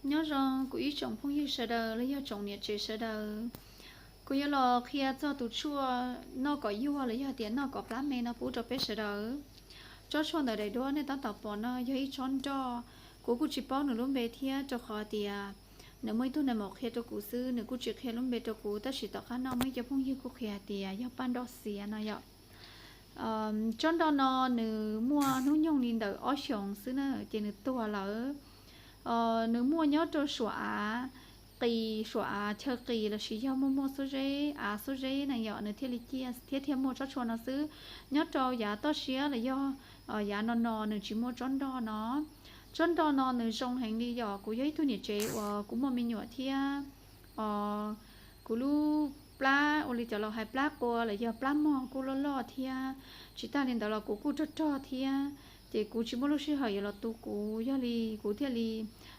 Nyob zoo kuv ib tsoom phooj ywg sawv daws los yog tsoom niam tsev sawv daws. Kuv yuav los qhia txog tus tshuaj noj kom yuag los yog tias noj kom plab me no pub rau peb sawv daws. Tsob tshuaj ntawm daim duab nej tab tom pom no yog ib tsob nroj. Kuv kuj tsis paub nws lub npe thiab rau qhov tias nws muaj ib tug nais maum qhia rau kuv xwb, nws kuj tsis qhia lub npe rau kuv, tab sis tom qab no muaj ib co phooj ywg kuj qhia hais tias yog paj nroj xiav no yom. Tsob nroj no nws muaj hnub nyoog li ntawm ob xyoos xwb na ces nws tuag lawm. Nws muaj nyob rau suam av qis, suam av chaw qis lossis yog muaj muaj xuab zeb, av xuab zeb na yom, nws thiaj li ciaj thiab thiaj muaj tsob tshuaj no xwb. Nyob rau yav toj siab los yog yav no no nws tsis muaj tsob nroj no. Tsob nroj no nws zoo heev li yom, kuv yog ib tug niam tsev uas kuv muaj me nyuam thiab kuv lub plab ua li cov laus hais plab qua los yog plab mog kuj loj loj thiab. Tsis tag li ntawd los kuv kuj rog rog thiab, ces kuv tsis muaj lub sij hawm yuav los tu kuv, yog li kuv thiaj li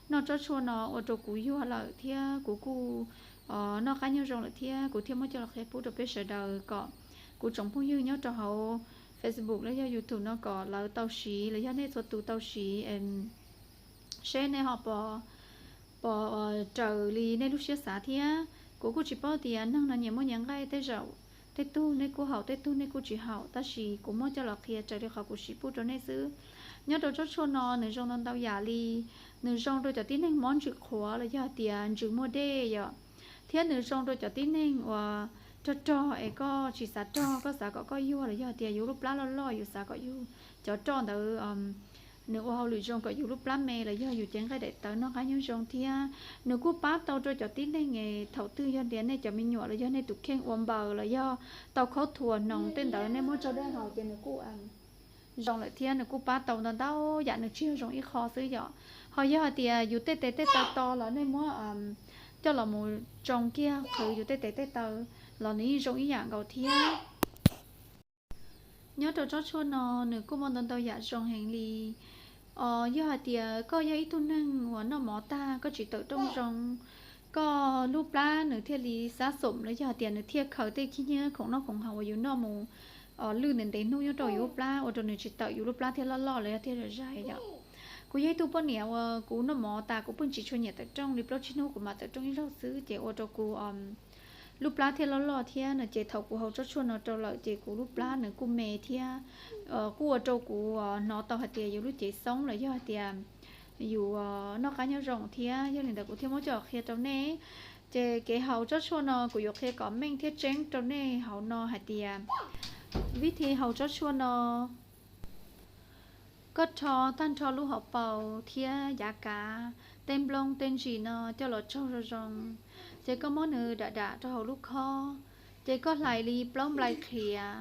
noj tsob tshuaj no ua rau kuv yuag lawm thiab kuv kuj noj qab nyob zoo lawm thiab kuv thiaj muab coj los qhia pub rau peb sawv daws kom kuv tsoom phooj ywg nyob rau hauv Facebook los yog YouTube no kom lawv tau siv los yog nej txhua tus tau siv, seb nej ho pom raws li nej lub siab xav thiab. Kuv kuj tsis paub tias neeg no nyias muaj nyias nqaij, tej zaum tej tug nej kuj haum tej tug nej kuj tsis haum, tab sis kuv muab coj los qhia raws li qhov kuv siv pub rau nej xwb. Nyob rau tsob tshuaj no nws zoo ntau ntau yam li, nws zoo rau cov tib neeg mob ntsws qhuav los yog tias ntsws muaj dej yom, thiab nws zoo rau cov tib neeg uas rog rog es koj tsis xav rog, koj xav kom koj yuag los yog tias yus lub plab loj loj yus xav kom yus cov roj ntawd nws ua hauj lwm zoo kom yus lub plab me los yog yus cev nqaij daim tawv noj qab nyob zoo thiab. Nws kuj pab tau rau cov tib neeg es thaum twg yog tias nej cov me nyuam los yog nej tus kheej ua npaws los yog tau khaub thuas hnoos tej ntawd nej muab tso dej haus ces nws kuj zoo lawm thiab nws kuj pab tau ntau ntau yam, nws tsis yog zoo ib qho xwb yom. Ho yog hais tias yus tej tes tej taw to los nej muab coj los mus tsoo kiag qhwv yus tej tes tej taw los nws yeej zoo ib yam nkaus thiab. Nyob rau tsob tshuaj no nws kuj muaj ntau ntau yam zoo heev li. Yog hais tias koj yog ib tug neeg uas noj mov tag koj tsis tawm rooj zoo, koj lub plab nws thiaj li xab xom los yog hais tias nws thiaj khaws tej khib nyiab khoom noj khoom haus uas yus noj mus lwj ntev ntev hnub nyob rau yus lub plab ua rau nws tsis tawm, yus lub plab thiaj loj loj los yog thiaj zais zais yom. Kuv yog ib tug poj niam uas kuv noj mov tas kuv pheej tsis tshua nyiam tawm rooj li, plaub tsib hnub kuv mam tawm rooj ib zaug xwb ces ua rau kuv lub plab thiaj loj loj thiab no ces thaum kuv haus tsob tshuaj no rau lawm ces kuv lub plab nws kuj me thiab kuj ua rau kuv hnov tau hais tias yus lub cev xoob los yog hais tias yus noj qab nyob zoo thiab. Yog li ntawd kuv thiaj muab coj qhia rau nej. Ces kev haus tsob tshuaj no kuv yuav qhia kom meej thiab tseeb rau nej hauv no hais tias vib thi haus tsob tshuaj no, koj rho tag nrho lub hauv paus thiab yav kav, tej nplooj tej ntsis no coj los tsaug zoo zoo, ces koj muab nws dam dam rau hauv lub khob, ces koj hlais li plaub nplai qhiav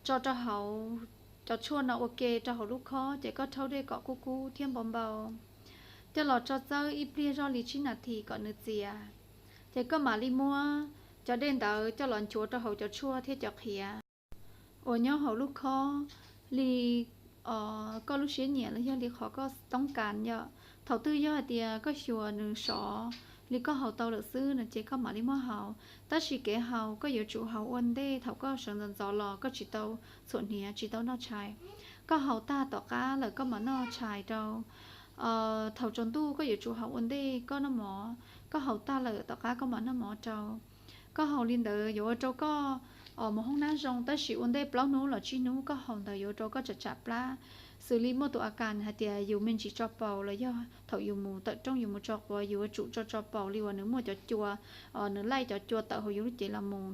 tso rau hauv cov tshuaj no ua ke rau hauv lub khob, ces koj rhaub dej kom kub kub thiab npau npau, coj los tso txawb ib pliag zoj li tsib nas this kom nws txias, ces koj mam li muab cov dej ntawd coj los nchuav rau hauv cov tshuaj thiab cov qhiav uas nyob hauv lub khob li koj lub siab nyiam los yog li qhov koj toob kas yom. Thaum twg yog hais tias koj xyuas nws sov li koj haus tau lawm xwb no ces koj mam li muab haus. Tab sis kev haus koj yuav tsum haus ua ntej thaum koj sawv ntxov ntxov los koj tsis tau txhuam hniav tsis tau noj tshais. Koj haus tag tom qab lawm koj mam noj tshais rau. Thaum tsaus ntuj koj yuav tsum haus ua ntej koj noj mov, koj haus tag lawm tom qab koj mam noj mov rau. Koj haus li ntawd yuav ua rau koj mus hoob nab zoo, tab sis ua ntej plaub hnub los tsib hnub koj haus ntawd yuav ua rau koj tsam tsam plab. Xws li muaj tus a kas hais tias yus me ntsis tso paus los yog thaum yus mus tawm rooj yus mus tso quav, yus yuav tsum tso tso paus li uas nws muaj cov cua, nws laij cov cua tawm hauv yus lub cev los mus.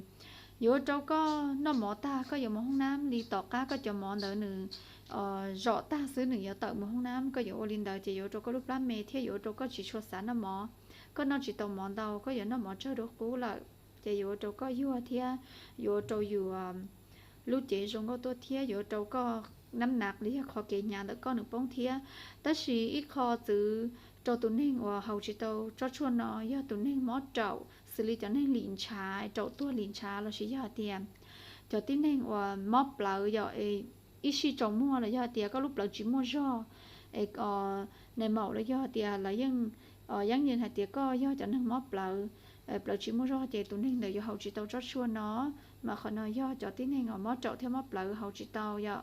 Yuav ua rau koj noj mov tag koj yuav mus hoob nab li tom qab koj cov mov ntawd nws zom tag xwb nws yuav tawm mus hoob nab, koj yuav ua li ntawd ces yuav ua rau koj lub plab me thiab yuav ua rau koj tsis tshua xav noj mov. Koj noj tsis tau mov ntau, koj yuav noj mov tsawg dua qub lawm, ces yuav ua rau koj yuag thiab yuav ua rau yus lub cev zoo nkauj tuaj thiab yuav ua rau koj nab nav li yog qhov kev hnyav ntawm koj nws poob thiab. Tab sis ib qho txwv rau tus neeg uas haus tsis tau tsob tshuaj no yog tus neeg mob raum, xws li cov neeg lim ntshav, raum tuag lim ntshav, lossis yog hais tias cov tib neeg uas mob plawv yom, ib sij tsaus muag los yog hais tias koj lub plawv tsis muaj zog, es nais maum los yog hais tias lawv yeej yeeb yees hais tias koj yog cov neeg mob plawv, plawv tsis muaj zog ces tus neeg ntawd yuav haus tsis tau tsob tshuaj no, mas qhov no yog cov tib neeg uas mob raum thiab mob plawv haus tsis tau yom.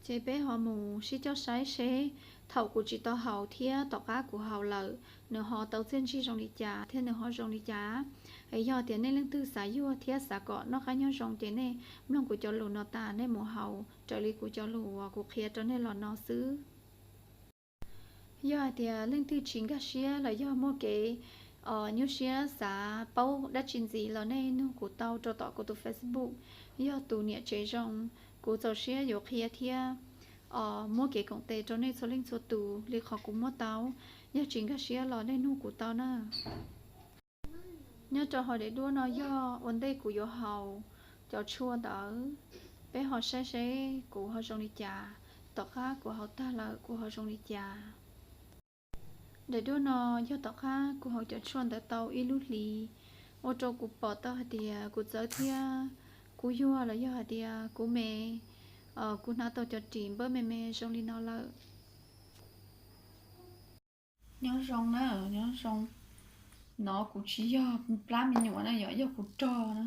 Ces peb ho mus sib coj saib seb Thaum kuv tsis tau haus thiab tom qab kuv haus lawm, nws ho tau txiaj ntsig zoo li cas thiab nws ho zoo li cas? Es yog tias nej leej twg xav yuag thiab xav kom noj qab nyob zoo ces nej mloog kuv cov lus no tas nej mus haus raws li kuv cov lus uas kuv qhia rau nej los no xwb. Yog hais tias leej twg tsis nkag siab los yog muaj kev nyuaj siab xav paub dab tsi ntxiv los nej nug kuv tau rau tom kuv tus Facebook, yog tus niam tsev zoo. Kuv txaus siab yuav qhia thiab muab kev koom tes rau nej txhua leej txhua tus li qhov kuv muab tau. Yog tsis nkag siab los nej nug kuv tau na. Nyob rau hauv daim duab no yog ua ntej kuv yuav haus cov tshuaj ntawd, peb ho saib seb kuv ho zoo li cas, tom qab kuv haus tag lawm kuv ho zoo li cas. Daim duab no yog tom qab kuv haus cov tshuaj ntawd tau ib lub hlis, ua rau kuv pom tau hais tias kuv txawv thiab kuv yuag los yog hais tias kuv me, kuv hnav tau cov ris npawb me me zoo li no lawm. Nyob zoo na, nyob zoo. No kuv tsis yog plab me nyuam na yom, yog kuv rog na.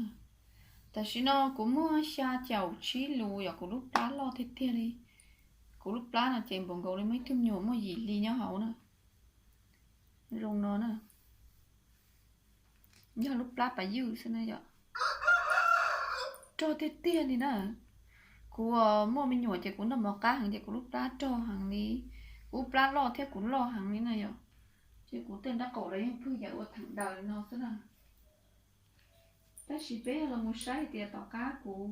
Tam sim no kuv muaj xya caum tsib lus yom, kuv lub plab loj tiag tiag li. Kuv lub plab no ces npaum nkaus li muaj ib tug me nyuam muaj yim hli nyob hauv na. Zoo no na. Yog lub plab pas ywj xwb na yom. Rog tiag tiag li na. Kuv muaj me nyuam ces kuv noj mov qab heev ces kuv lub plab rog heev li. Kuv lub plab loj thiab kuv loj heev li na yom. Ces kuv tej nraub qaum los yeej pwg yam ua theem daws li no xwb na. Tab sis peb los mus saib hais tias tom qab kuv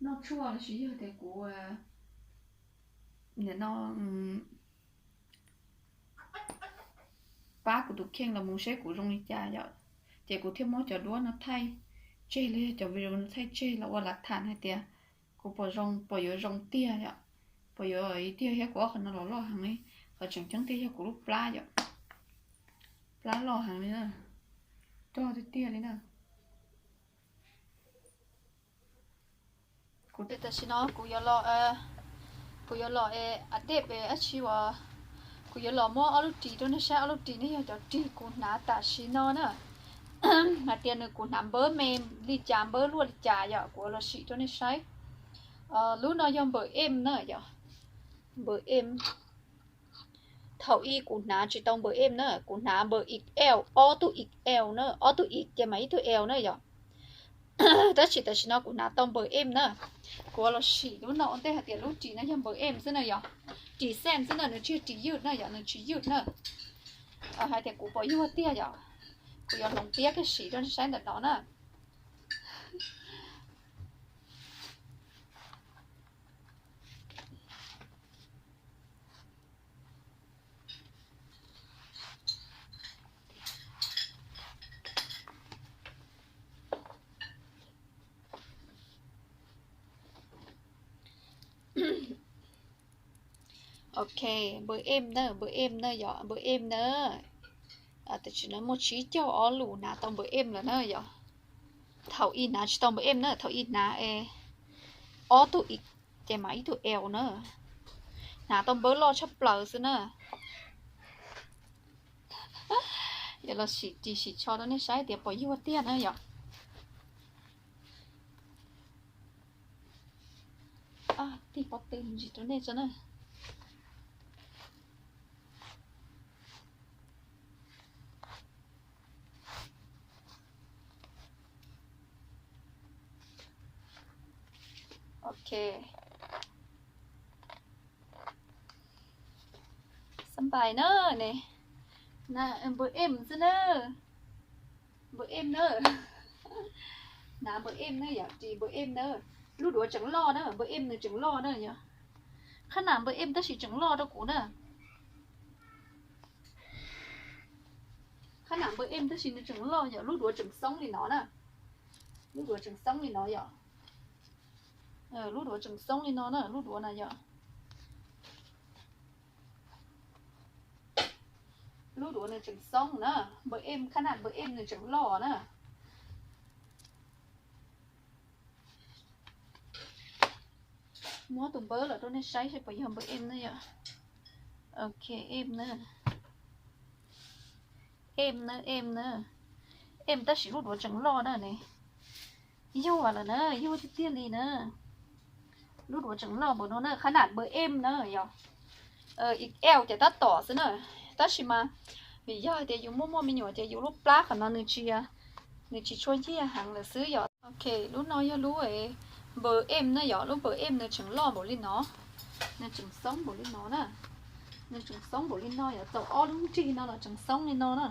noj tshuaj los sis yog tias kuv nim no pab kuv tus kheej los mus seb kuv zoo li cas yom. Ces kuv thiaj muab cov duab no thaij tseg los yog cov video no thaij tseg los ua lav tham hais tias kuv puas zoo, puas yuav zoo tiag yom, puas yuav tiag thiab kuv ob qhov no los loj heev li. Qhov tseem ceeb tiag yog kuv lub plab yom, plab loj heev li na, rog tiag tiag li na. Kuv tam sim no kuv yuav los, kuv yuav los a dej dab tsi uas, kuv yuav los muab ob lub ris rau nej saib, ob lub ris no yog cov ris kuv hnav tam sim no na. Hais tias nws kuv hnav npawb me li cas npawb luaj li cas yom, kuv los sim rau nej saib. Lub no yog npawm em na yom, npawm em. Thaum ub kuv hnav tsis tau npawm em na, kuv hnav npawm ix el, ob tug ix el na, ob tug ix ces mas ib tug el na yom. Tab sis tam sim no kuv hnav tau npawm em na. Kuv los sim lub no ua ntej hais tias lub ris no yog npawm em xwb na yom. Ris xeem xwb na, nws tsis yog ris ywj na yom, nws tsis ywj na. Hais tias kuv puas yuag tiag yom. Kuv yuav hloov tiab kiag sim rau nej saib ntawm no na. Ok, npawm em na, npawm em na yom, npawm em na. Tam sim no muaj tsib caug ob lus hnav tau npawm em lawm na yom. Thaum ub hnav tsis tau npawm em na, thaum ub hnav es ob tug ix ces mas ib tug el na. Hnav tau npawb loj tshaj plaws xwb na. Yuav los sim ris sim tsho rau nej saib tias puas yuag tiag na yom. Tig pob tw ntsis rau nej tso na. Ok. Xab npais na ne. Npawm em xwb na. Npawm em na. Hnav npawm em na yom, ris npawm em na. Lub duav tseem loj na, npawm em nws tseem loj na yom. Qhab nas npawm em tab sis tseem loj rau kuv na. Qhab nas npawm em tab sis nws tseem loj yom, lub duav tseem xoob li no na. Lub duav tseem xoob li no yom. Lub duav tseem xoob li no na, lub duav na yom. Lub duav nws tseem xoob na, npawm em, qhab nas npawm em nws tseem loj na. Muab tus npawb los rau nej saib seb puas yog npawm em na yom. Ok, em na. Em na, em na. Em tab sis lub duav tseem loj na ne. Yuag lawm na, yuag tiag tiag li na. Lub duav tseem loj npaum no na, qhab nam npawg em na yom. Ib el ces tab tom xwb na, tab sis mas vim yog hais tias yus muaj muaj me nyuam ces yus lub plab qhov no nws tsis, nws tsis tshua yiag heev lawm xwb yom. Ok, lub no yog lub npawg em na yom, lub npawg em nws tseem loj npaum li no, nws tseem xoob npaum li no na, nws tseem xoob npaum li no yom, txaus ob lub nrig no los tseem xoob li no na.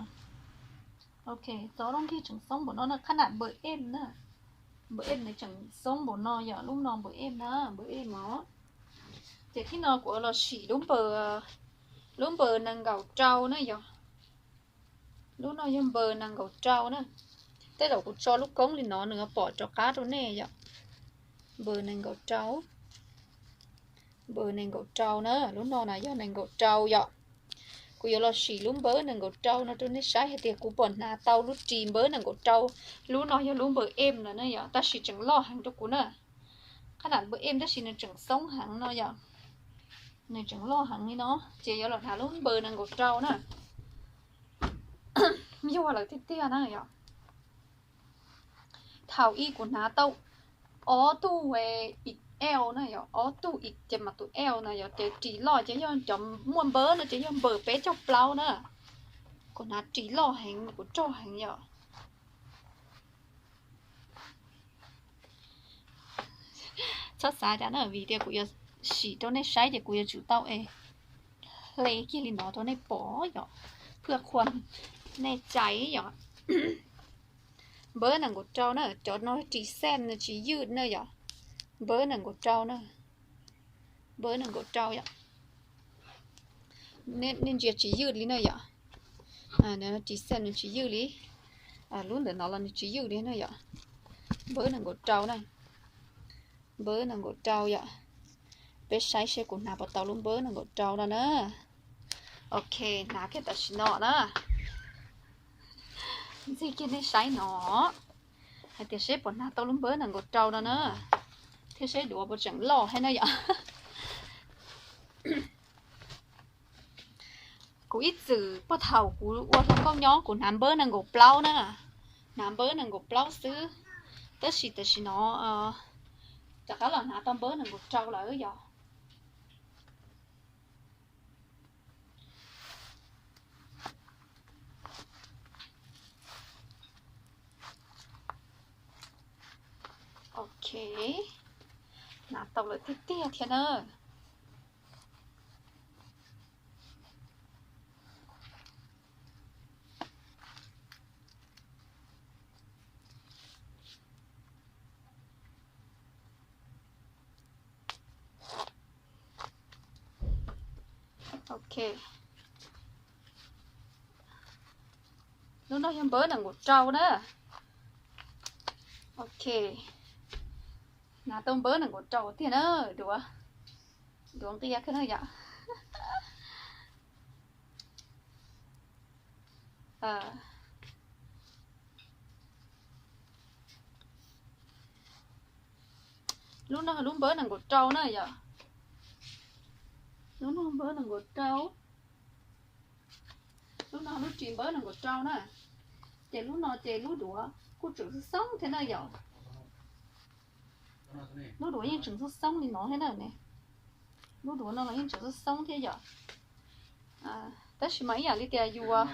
Ok, txaus ob lub nrig tseem xoob npaum no na, qhab nam npawg em na. Npawg em nws tseem xoob npaum no yom, lub no npawg em na, npawg em os. Ces thib no kuv los sim lub npawg, lub npawg nees nkaum rau na yom. Lub no yog npawg nees nkaum rau na. Tej zaum kuv tso lub koob li no nws pom rov qab rau nej yom. Npawg nees nkaum rau, npawg nees nkaum rau na, lub no na yog nees nkaum rau yom. Kuv yuav los sim lub npawg nees nkaum rau no rau nej saib hais tias kuv puas hnav tau lub ris npawg nees nkaum rau. Lub no yog lub npawg em no na yom, tab sis tseem loj heev rau kuv na. Qhab nam npawg em tab sis nws tseem xoob heev no yom, nws tseem loj heev li no, ces yuav los hnav lub npawg nees nkaum rau na. Yuag lawm tiag tiag na yom. Thaum ub kuv hnav tau ob tug el na yom, ob tug i ces mas tus el na yom, ces ris loj ces yog cov muaj npawg no ces yog npawg peb caug plaub na. Kuv hnav ris loj heev, kuv rog heev yom. Txhob xav cas na, vim tias kuv yuav sim rau nej saib ces kuv yuav tsum tau es hle kiag li no rau nej pom yom, phwj qhuas nej cai yom. Npawg nees nkaum rau na, cov no ris xees nws tsis ywj na yom. Npawg nees nkaum rau na, npawg nees nkaum rau yom. Nej ntsia tsis ywj li na yom. Ris xees nws tsis ywj li. Lub ntawm no los nws tsis ywj li na yom. Npawg nees nkaum rau na, npawg nees nkaum rau yom. Peb saib seb kuv hnav puas tau lub npawg nees nkaum rau no na. Ok, hnav kiag tam sim no na. Ntxig kiag nej saib no hais tias seb puas hnav tau lub npawg nees nkaum rau no na, thiab seb duav puas tseem loj thiab na yom. Kuv ib txwm puag thaum kuv ua hluas nkauj nyob kuv hnav npawg nees nkaum plaub na, hnav npawg nees nkaum plaub xwb, tab sis tam sim no rov qab los hnav tau npawg nees nkaum rau lawm yom. Ok, hnav tau lawm tiag tiag thiab na. Ok, lub no yog npawg nees nkaum rau na. Ok, hnav tau npawg nees nkaum rau tiag na, duav, duav nqia kawg na yom. Lub no lub npawg nees nkaum rau na yom. Lub no npawg nees nkaum rau. Lub no lub ris npawg nees nkaum rau na. Ces lub no ces lub duav kuj tseem xoob xoob thiab na yom. Lub duav yeej tseem xoob xoob li no thiab na ne. Lub duav no los yeej tseem xoob xoob thiab yom. Tab sis mas ib yam li tias yus,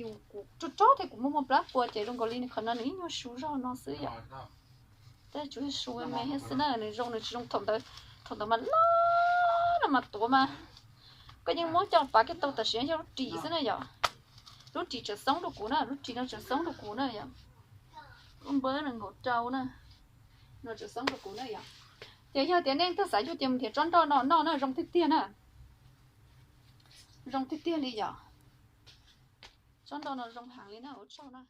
yus kuv rog rog thiab kuv muaj muaj plab pua ces zoo nkaus li qhov no nws ib nyuag su zog no xwb yom. Tab sis tsuas yog su me me thiab xwb na, nws zoo nws tsis zoo thaum ntawd. Thaum ntawd mas loj no mas tuav mas koj yeej muab coj pav kiag tau tam sim no yog lub ris xwb na yom. Lub ris tseem xoob rau kuv na, lub ris no tseem xoob rau kuv na yom. Lub npawg nees nkaum rau na, no tseem xoob rau kuv na yom. Ces yog tias nej twg xav yuav ces mus nrhiav tsob nroj no noj na, zoo tiag tiag na. Zoo tiag tiag li yom. Tsob nroj no zoo heev li na, ua tsaug na.